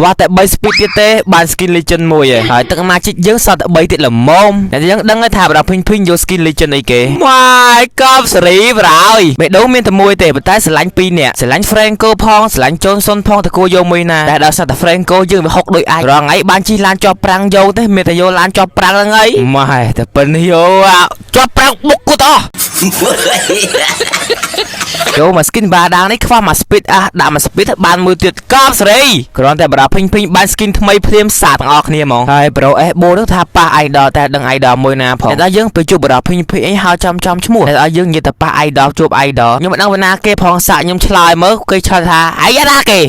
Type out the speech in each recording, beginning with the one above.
ខ្វះតែ3 speed ទៀតទេបាន skin legend មួយឯងហើយទឹក magic យើងសល់តែ3ទៀតល្មមតែយើងដឹងហើយថាបរោះភីងភីងយក skin legend អីគេម៉ាយកប់សេរីបរោយបេះដូងមានតែមួយទេប៉ុន្តែស្រឡាញ់ពីរនាក់ស្រឡាញ់ Franco ផងស្រឡាញ់ Johnson ផងតើគួរយកមួយណាតែដល់សត្វតែ Franco យើងវាហុកដូចអាចរងថ្ងៃបានជិះឡានជាប់ប្រាំងយកទេមានតែយកឡានជាប់ប្រាំងហ្នឹងហើយម៉ែតែប៉ុណ្នេះយោជាប់ប្រាំងបុកគូតអស់ ចូលមក skin បាដាងនេះខ្វះមក speed អះដាក់មក speed បានមួយទៀតកប់សេរីគ្រាន់តែបារភីងភីងបាន skin ថ្មីភ្លាមសាទាំងអស់គ្នាហ្មងហើយ Pro S4 នោះថាប៉ះ idol តែដឹង idol មួយណាផងតែយើងទៅជួបបារភីងភីងអីហៅចំចំឈ្មោះតែឲ្យយើងនិយាយតែប៉ះ idol ជួប idol ខ្ញុំមិនដឹងវណ្ណាគេផងសាក់ខ្ញុំឆ្លើយមើលគេឆ្លើយថាអីណាគេ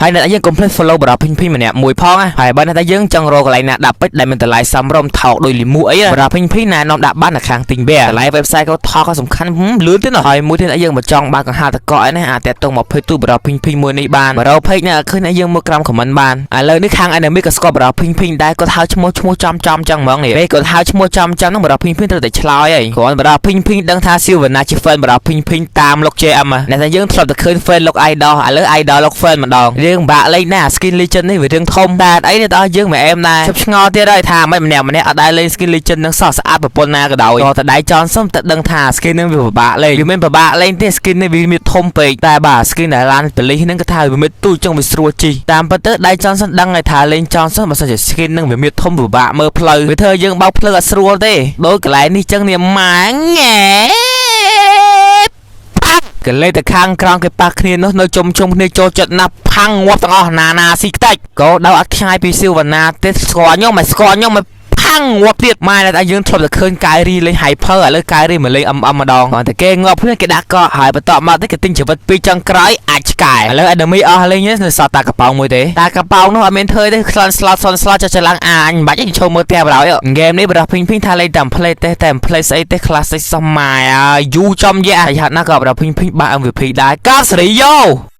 ហើយអ្នកយើងកុំភ្លេច follow បារភីងភីងម្នាក់មួយផងណាហើយបើអ្នកតែយើងចង់រកកន្លែងណាដាក់ពេជ្រដែលមានតម្លៃសមរម្យថោកដូចលីមួអីបារភីងភីងណែនាំដាក់បាននៅខាងទិញបែតម្លៃ website ក៏ថោកក៏សំខាន់លឿនទេណោះហើយមួយទៀតអ្នកយើងមកចង់បានកង្ហាតកកអីណាអាចតាក់ទងមក page ទូបារភីងភីងមួយនេះបានបារ page នេះឃើញអ្នកយើងមើលក្រោម comment បានឥឡូវនេះខាង enemy ក៏ស្គាល់បារភីងភីងដែរគាត់ហៅឈ្មោះឈ្មោះចំចំចឹងហ្មងនេះពេលគាត់ហៅឈ្មោះចំចំហ្នឹងបារភីងភីងត្រូវតែឆ្លើយហើយគ្រាន់បារភីងភីងដឹងថា Silvana ជា fan បារភីងភីងតាមលោក JM អ្នកតែយើងធ្លាប់តែឃើញ fan លោក idol ឥឡូវ idol លោក fan ម្ដងរឿងបាក់លេងណា skin legend នេះវារឿងធំតែអីនេះដល់យើងមិនអែមដែរជប់ឆ្ងល់ទៀតហើយថាមិនម្នាក់ម្នាក់អត់ដែលលេង skin legend នឹងសោះស្អាតប្រពន្ធណាក៏ដោយក៏តែដៃ Johnson តែដឹងថា skin នឹងវាពិបាកលេងវាមិនពិបាកលេងទេ skin នេះវាមានធំពេកតែបាទ skin ដែលឡានប៉លីសហ្នឹងគឺថាវាមានទូចចឹងវាស្រួលជីតាមពិតទៅដៃ Johnson ដឹងហើយថាលេង Johnson បើសិនជា skin នឹងវាមានធំពិបាកមើលផ្លូវវាធ្វើយើងបោកផ្លូវអត់ស្រួលទេដូចកន្លែងនេះចឹងនេះម៉ាង៉ែកលេទៅខាងក្រោមគេប៉ះគ្នានោះនៅជុំជុំគ្នាចូលចិត្តណាស់ផាំងងាប់ទាំងអស់ណាណាស៊ីខ្ទេចក៏ដៅអត់ខ្ចាយពីស៊ីវណ្ណាទេស្គាល់ខ្ញុំមិនស្គាល់ខ្ញុំមិនផាំងងាប់ទៀតម៉ែតែយើងធ្លាប់តែឃើញកាយរីលេង hyper ឥឡូវកាយរីមកលេង MM ម្ដងគ្រាន់តែគេងាប់ភ្លាមគេដាក់កក់ហើយបន្ទាប់មកទៅគេទិញជីវិតពីរចុងក្រោយអាចឆ្កែឥឡូវ enemy អស់លេងនៅសល់តាកប៉ោងមួយទេតាកប៉ោងនោះអត់មានធ្វើទេខ្លាន់ស្លោតសនស្លោតចុះចឡើងអាអញមិនបាច់ឈោមើលផ្ទះបណ្ដោយហ្គេមនេះបរោះភីងភីងថាលេងតាម play ទេតែ play ស្អីទេ classic សោះម៉ែយូរចំយ៉ាហើយហាត់ណាក៏បរោះភីងភីងបាក់ MVP ដែរកាប់សេរីយោ។